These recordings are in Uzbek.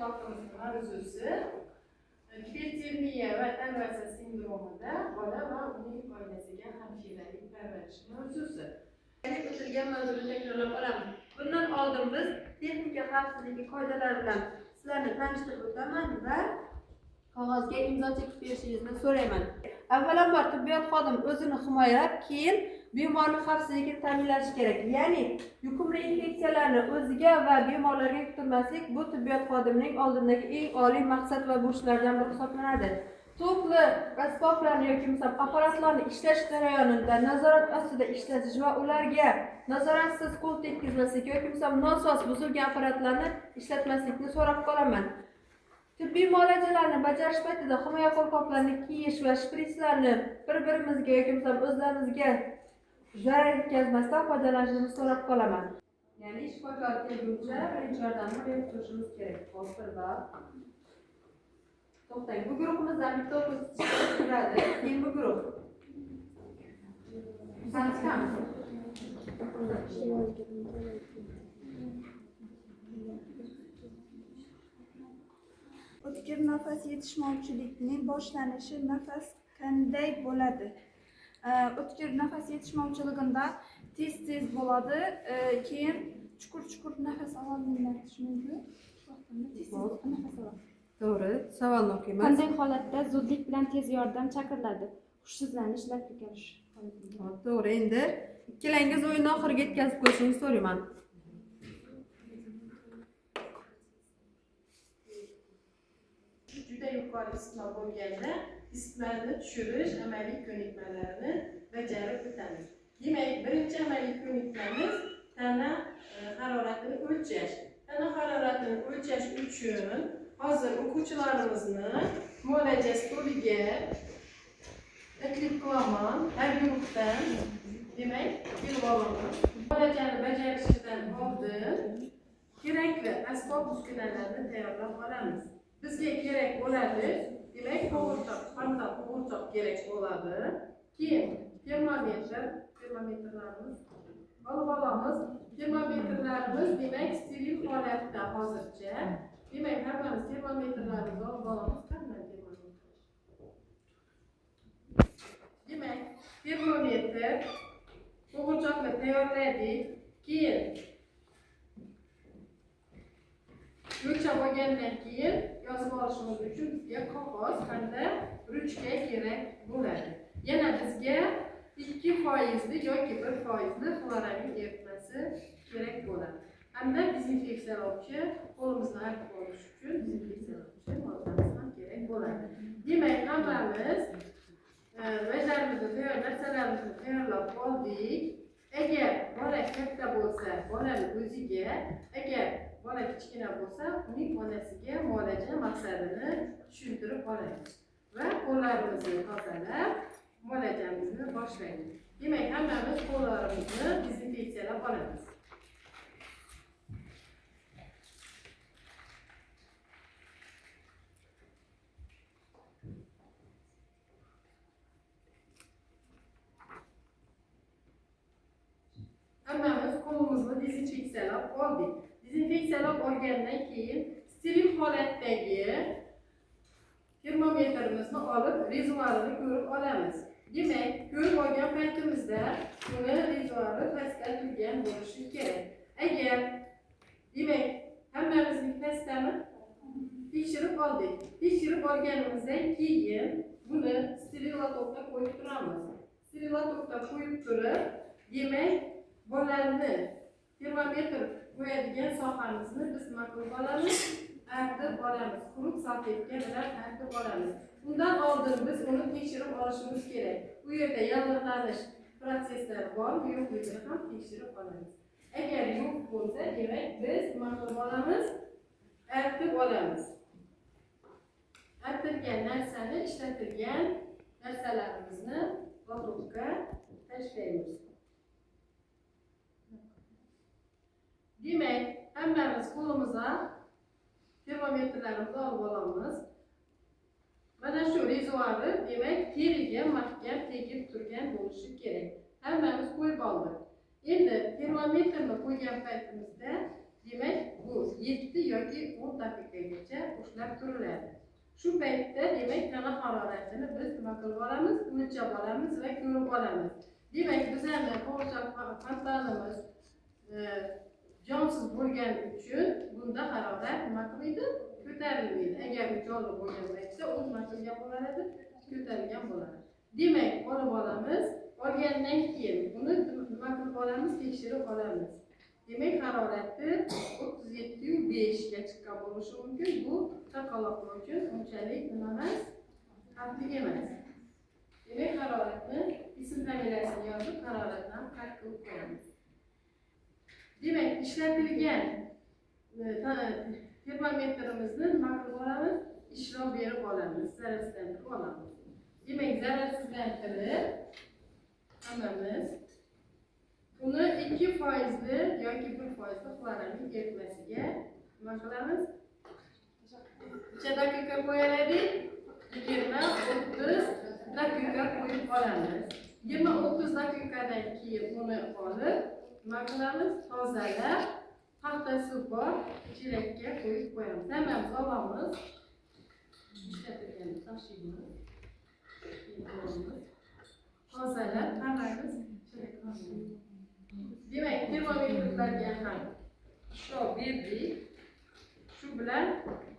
Mashg'ulotimiz mavzusi gipertermiya va tanvasa sindromida bola va uning oilasiga hamshiralik parvarishi mavzusi. O'tilgan mavzuni takrorlab olamiz. Bundan oldin biz texnika xavfsizligi qoidalari bilan sizlarni tanishtirib o'taman va qog'ozga imzo chekib berishingizni so'rayman. Avvalambor tibbiyot xodimi o'zini himoyalab, keyin bemorning xavfsizligini ta'minlashi kerak. Ya'ni yuqumli infeksiyalarni o'ziga va bemorlarga yuqtirmaslik bu tibbiyot xodimining oldindagi eng oliy maqsad va burchlardan biri hisoblanadi. Tokli asboblarni yoki misol apparatlarni ishlash jarayonida nazorat ostida ishlatish va ularga nazoratsiz qo'l tekkizmaslik yoki misol nosoz buzilgan apparatlarni ishlatmaslikni so'rab qolaman. Tibbiy muolajalarni bajarish paytida himoya qo'lqoplarini kiyish va shpritslarni bir-birimizga yoki misol o'zlarimizga zarar yetkazmasdan foydalanishni so'rab qolaman. Ya'ni shifokor kelguncha birinchi yordamni berib turishimiz kerak. Hozir va to'xtang. Bu guruhimizdan bitta o'quvchi chiqib turadi. Keyin bu guruh. Tanishamiz. O'tkir nafas yetishmovchilikning boshlanishi nafas qanday bo'ladi? O'tkir nafas yetishmovchiligida tez-tez bo'ladi, keyin chuqur-chuqur nafas ololmayman mumkin. Tez-tez nafas oladi. To'g'ri, savolni o'qiymiz. Qanday holatda zudlik bilan tez yordam chaqiriladi? Hushsizlanish, lab ko'karish holatida. To'g'ri, endi ikkalangiz o'yinni oxiriga yetkazib qo'yishingizni so'rayman. Juda yuqori isitma bo'lganda isitmani tushirish amaliy ko'nikmalarini bajarib o'tamiz. Demak, birinchi amaliy ko'nikmamiz tana haroratini o'lchash. Tana haroratini o'lchash uchun hozir o'quvchilarimizni muolaja stoliga taklif qilaman. Har guruhdan demak kelib olaman. Muolajani bajarishdan oldin kerakli asbob uskunalarni tayyorlab olamiz. Bizga kerak bo'ladi, demak, qo'g'irchoq, qo'g'irchoq kerak bo'ladi. Keyin termometrlarimiz olib olamiz. Termometrlarimiz demak steril holatda hozircha. Demak, hammamiz termometrlarimizni olib olamiz. Qanday termometr? Demak, termometr, qo'g'irchoqni tayyorladik. Keyin o'lchab olgandan keyin yozib olishimiz uchun bizga qog'oz hamda ruchka kerak bo'ladi. Yana bizga 2% yoki 1% xloramin eritmasi kerak bo'ladi. Hamda dezinfeksiyalovchi, qo'limizni artib olish uchun dezinfeksiyalovchi moddamiz ham kerak bo'ladi. Demak, hammamiz vajlarimizni tayyor, narsalarimizni tayyorlab oldik. Agar bola katta bo'lsa, bolani o'ziga, agar bola kichkina bo'lsa, uning onasiga muolaja maqsadini tushuntirib olamiz va qo'llarimizni tozalab muolajamizni boshlaymiz. Demak, hammamiz qo'llarimizni dezinfeksiyalab olamiz. Hammamiz qo'limizni dezinfeksiyalab oldik. Dezinfeksiyalab olgandan keyin steril holatdagi termometrimizni olib rezuarini ko'rib olamiz. Demak, ko'rib olgan paytimizda uni rezuari pastda turgan bo'lishi kerak. Agar demak, hammamizning pastdami? Tekshirib oldik. Tekshirib olganimizdan keyin buni steril lotokda qo'yib turamiz. Steril lotokda qo'yib turib, demak, bolani termometr qo'yadigan sohamizni biz nima qilib olamiz? Artib olamiz. Quruq salfetka bilan artib olamiz. Undan oldin biz uni tekshirib olishimiz kerak. U yerda yallig'lanish proseslari bormi yo'qligini ham tekshirib olamiz. Agar yo'q bo'lsa, demak biz nima qilib olamiz? Artib olamiz. Artilgan narsani, ishlatilgan narsalarimizni lotokka tashlaymiz. Demak, hammamiz qo'limizga termometrlarimizni olib olamiz. Mana shu rezuari demak teriga mahkam tegib turgan bo'lishi kerak. Hammamiz qo'yib oldik. Endi termometrni qo'ygan paytimizda Demak, bu 7 yoki 10 daqiqagacha ushlab turiladi. Shu paytda demak tana haroratini biz nima qilib olamiz? O'lchab olamiz va ko'rib olamiz. Demak, bizlarni qo'g'irchoq fontanimiz jonsiz bo'lgani uchun bunda harorat nima qilmaydi? Ko'tarilmaydi. Agar u jonli bo'lgan paytda u nima qilgan bo'lar edi? Ko'tarilgan bo'ladi. Demak, olib olamiz. Olgandan keyin buni nima qilib olamiz? Tekshirib olamiz. Demak, harorati 37,5 ga chiqqan bo'lishi mumkin. Bu chaqaloqlar uchun unchalik nima emas, xavfli emas. Demak, haroratni ism familiyasini yozib, haroratni ham qayd qilib qo'yamiz. Demak, ishlatilgan termometrimizni nima qilib olamiz? Ishlov berib olamiz, zararsizlantirib olamiz. Demak, zararsizlantirib hammamiz uni 2% yoki 1% xloramin eritmasiga nima qilamiz? Necha daqiqa qo'yar edik? 20-30 daqiqa qo'yib olamiz. 20-30 daqiqadan keyin uni olib nima qilamiz? Tozalab, paxtasi bor chelakka qo'yib qo'yamiz. Hammamiz olamiz. Ishlatilgan tashiymiz. Tozalab, hammamiz chelakka olamiz. Demak, termometrlarga ham ishlov berdik. Shu bilan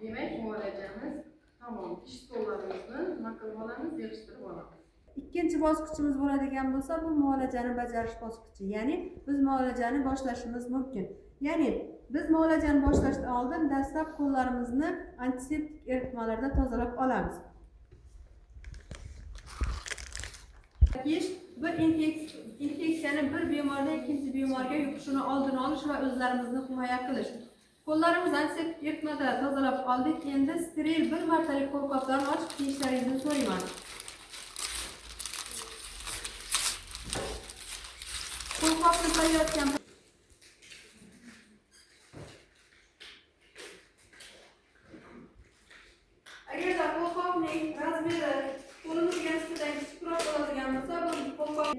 demak muolajamiz tamom. Ish stollarimizni nima qilib olamiz? Yig'ishtirib olamiz. Ikkinchi bosqichimiz bo'ladigan bo'lsa, bu muolajani bajarish bosqichi. Ya'ni biz muolajani boshlashimiz mumkin. Ya'ni biz muolajani boshlashdan oldin dastlab qo'llarimizni antiseptik eritmalarda tozalab olamiz. Kiyish bir infeksiyani bir bemordan ikkinchi bemorga yuqishini oldini olish va o'zlarimizni himoya qilish. Qo'llarimizni antiseptik eritmada tozalab oldik. Endi steril bir martalik qo'lqoplarni ochib kiyishlaringizni so'rayman. Qo'lqopni solayotgan agarda qo'lqopning razmeri qo'limizga nisbatan kichikroq bo'ladigan bo'lsa, bu qo'lqop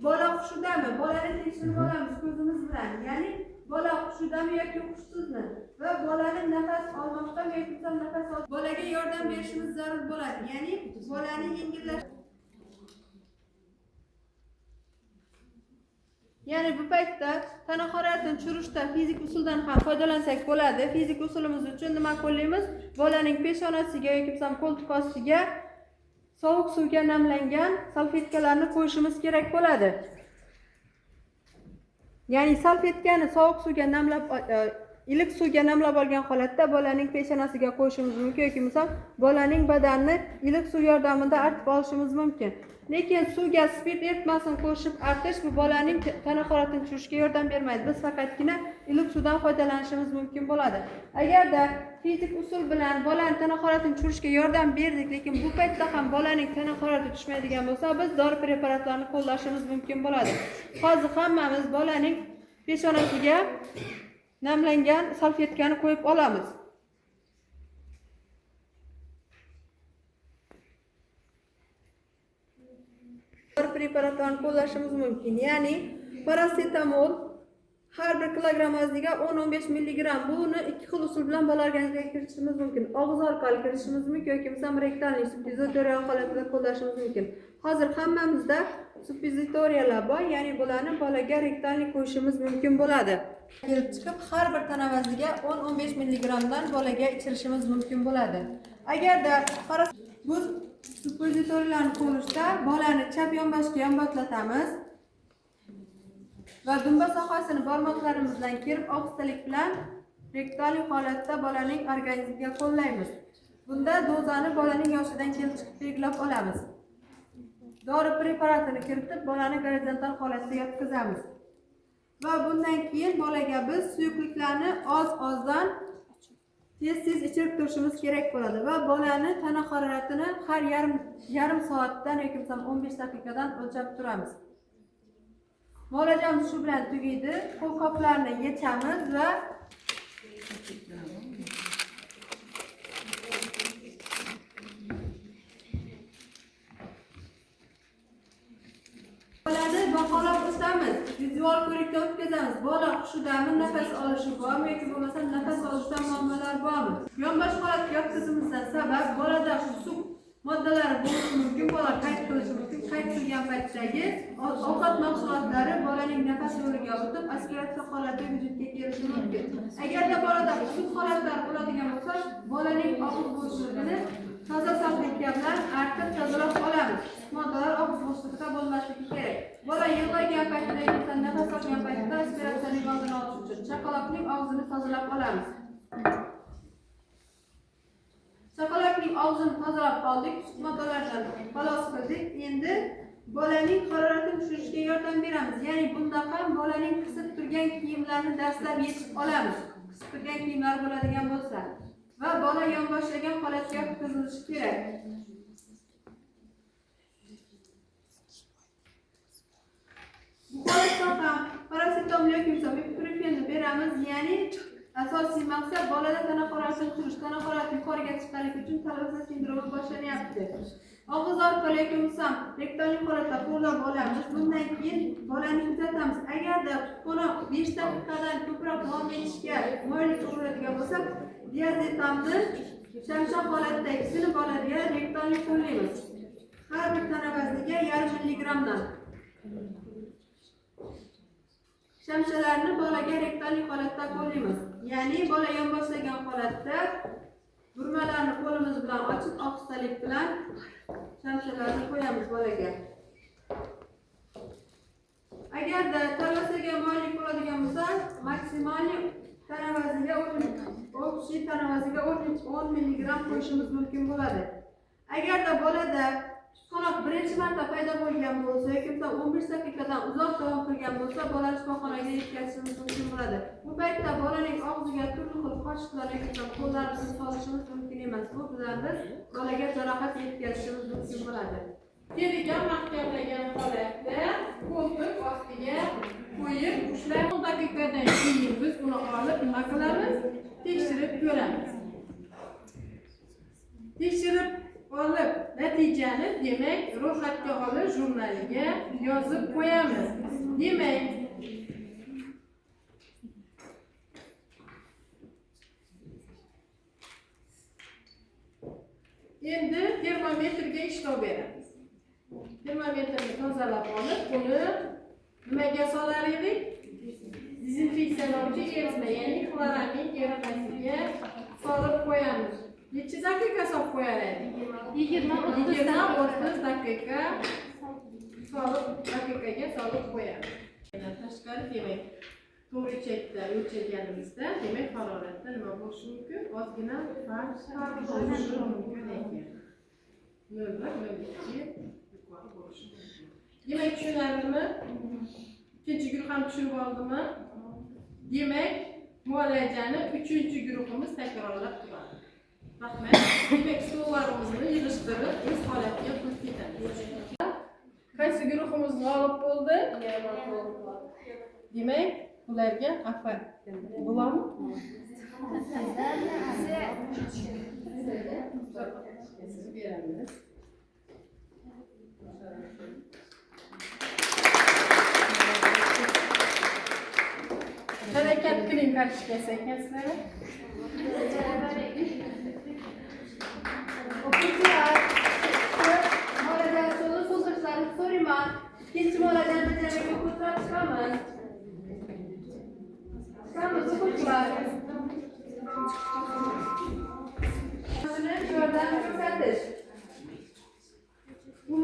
bola hushidami? Bolani tekshirib olamiz ko'zimiz bilan. Ya'ni bola hushidami yoki hushsizmi? Va bolani nafas olmoqdami yoki nafas ol bolaga yordam berishimiz zarur bo'ladi. Ya'ni bolani yengillash. Ya'ni bu paytda tana haroratini tushirishda fizik usuldan ham foydalansak bo'ladi. Fizik usulimiz uchun nima qo'llaymiz? Bolaning peshonasiga yoki bo'lmasam qo'ltiq ostiga sovuq suvga namlangan salfetkalarni qo'yishimiz kerak bo'ladi. Ya'ni salfetkani sovuq suvga namlab, iliq suvga namlab olgan holatda bolaning peshonasiga qo'yishimiz mumkin yoki bo'lmasam bolaning badanini iliq suv yordamida artib olishimiz mumkin. Lekin suvga spirt eritmasini qo'shib artish bu bolaning tana haroratini tushirishga yordam bermaydi. Biz faqatgina iliq suvdan foydalanishimiz mumkin bo'ladi. Agarda fizik usul bilan bolaning tana haroratini tushirishga yordam berdik, lekin bu paytda ham bolaning tana harorati tushmaydigan bo'lsa, biz dori preparatlarini qo'llashimiz mumkin bo'ladi. Hozir hammamiz bolaning peshonasiga namlangan salfetkani qo'yib olamiz. Dori preparatlarini qo'llashimiz mumkin. Ya'ni parasetamol har bir kilogramm vazniga 10-15 milligram. Buni ikki xil usul bilan bola organizmiga kiritishimiz mumkin. Og'iz orqali kiritishimiz mumkin yoki bo'lmasam rektal suppozitoriya holatida qo'llashimiz mumkin. Hozir hammamizda suppozitoriyalar bor, ya'ni bularni bolaga rektalni qo'yishimiz mumkin bo'ladi. Kelib chiqib har bir tana vazniga 10-15 milligramdan bolaga ichirishimiz mumkin bo'ladi. Agarda bu suppozitoriyalarni qo'llashda bolani chap yonboshga yonboshlatamiz va dumba sohasini barmoqlarimiz bilan kerib ohistalik bilan rektal holatda bolaning organizmiga qo'llaymiz. Bunda dozani bolaning yoshidan kelib chiqib belgilab olamiz. Dori preparatini kiritib bolani gorizontal holatda yotqizamiz. Va bundan keyin bolaga biz suyuqliklarni oz-ozdan tez-tez ichirib turishimiz kerak bo'ladi va bolani tana haroratini har yarim soatdan yoki bo'lmasam 15 daqiqadan o'lchab turamiz. Muolajamiz shu bilan tugaydi. Qo'lqoplarni yechamiz va bolani baholab o'tamiz. Individual ko'rikdan o'tkazamiz. Bola hushidami, nafas olishi bormi yoki bo'lmasa nafas olishda muammolar bormi? Yonbosh holatga yotqizimizdan sabab bolada suv moddalari bo'lishi mumkin, bola qayt qilishi mumkin. Qayt qilgan paytdagi ovqat mahsulotlari bolaning nafas yo'liga o'tib, aspiratsiya holati vujudga kelishi mumkin. Agarda bolada suv holatlari bo'ladigan bo'lsa, bolaning og'iz bo'shlig'ini toza salfetka bilan artib tozalab olamiz. Moddalar og'iz bo'shlig'ida bo'lmasligi kerak. Bola yig'lagan paytida yoki nafas olgan paytida aspiratsiyaning oldini olish uchun chaqaloqning og'zini tozalab olamiz. Chaqaloqning og'zini tozalab oldik, moddalardan xalos qildik. Endi bolaning haroratini tushirishga yordam beramiz. Ya'ni bunda ham bolaning qisib turgan kiyimlarini dastlab yechib olamiz. Qisib turgan kiyimlar bo'ladigan bo'lsa va bola yonboshlagan holatga yotqizilishi kerak. Bu holatda ham parasetamol yoki ibuprofenni beramiz. Ya'ni asosiy maqsad bolada tana haroratini tushirish. Tana harorati yuqoriga chiqqanligi uchun talvasa sindromi boshlanyapti. Og'iz orqali yoki bo'lmasam rektallik holatda qo'llab olamiz. Bundan keyin bolani kuzatamiz. Agarda tutqanoq 5 daqiqadan ko'proq davom etishga moyil bo'ladigan bo'lsa, diazepamni shamsha holatdagisini bolaga rektallik qo'llaymiz. Har bir tana vazniga 0,5 milligramdan. Shamshalarni bolaga rektallik holatda qo'llaymiz. Ya'ni bola yonboshlagan holatda burmalarni qo'limiz bilan ochib, ohistalik bilan shamshalarni qo'yamiz bolaga. Agarda talvasaga moyillik bo'ladigan bo'lsa, maksimal tana vazniga общий tana vazniga 10 milligram qo'yishimiz mumkin bo'ladi. Agarda bolada tutqanoq birinchi marta paydo bo'lgan bo'lsa yoki 15 daqiqadan uzoq davom qilgan bo'lsa, bolani shifoxonaga yetkazishimiz mumkin bo'ladi. Bu paytda bolaning og'ziga turli xil qoshiqlar yoki qo'llarimizni solishimiz mumkin emas. Bu bilan biz bolaga jarohat yetkazishimiz mumkin bo'ladi. Teriga mahkamlagan holatda qo'ltiq ostiga qo'yib ushlab 10 daqiqadan keyin biz uni olib nima qilamiz? Tekshirib ko'ramiz. Tekshirib olib natijani demak ro'yxatga olish jurnaliga yozib qo'yamiz. Demak, endi termometrga ishlov beramiz. Termometrni tozalab olib, uni nimaga solar edik? Dezinfeksiyalovchi eritma, ya'ni xloramin eritmasiga solib qo'yamiz. Necha daqiqa solib qo'yar edik? 20-30 daqiqa solib, daqiqaga solib qo'yamiz. Tashqari demak, to'g'ri ichakda o'lchaganimizda, demak haroratda nima bo'lishi mumkin? Ozgina farq bo'lishi mumkin ekan. 0,1-0,2 yuqori bo'lishi mumkin. Demak, tushunarlimi? Ikkinchi guruh ham tushunib oldimi? Demak, muolajani 3-guruhimiz takrorlab turadi. Rahmat. Demak, stollarimizni yig'ishtirib, o'z holatiga qo'yib ketamiz. Qaysi guruhimiz g'olib bo'ldi? Demak, ularga afat bo'ladimi? Beramiz. Harakat qiling kartochkasi ekansizlar. O'quvchilar, muolaja usulini so'zlashlarini so'rayman. Ikkinchi muolajani bajarishga ko'proq chiqamiz. Chiqamiz o'quvchilar. Buni yordam ko'rsatish. Bu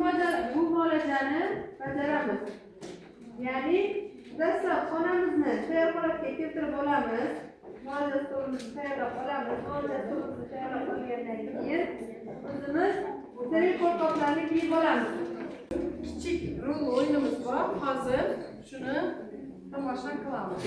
muolajani bajaramiz. Ya'ni dastlab xonamizni tayyor holatga keltirib olamiz. Muolaja stolimizni tayyorlab olamiz. Muolaja stolimizni tayyorlab olgandan keyin o'zimiz steril qo'lqoplarni kiyib olamiz. Kichik rol o'yinimiz bor. Hozir shuni tomosha qilamiz.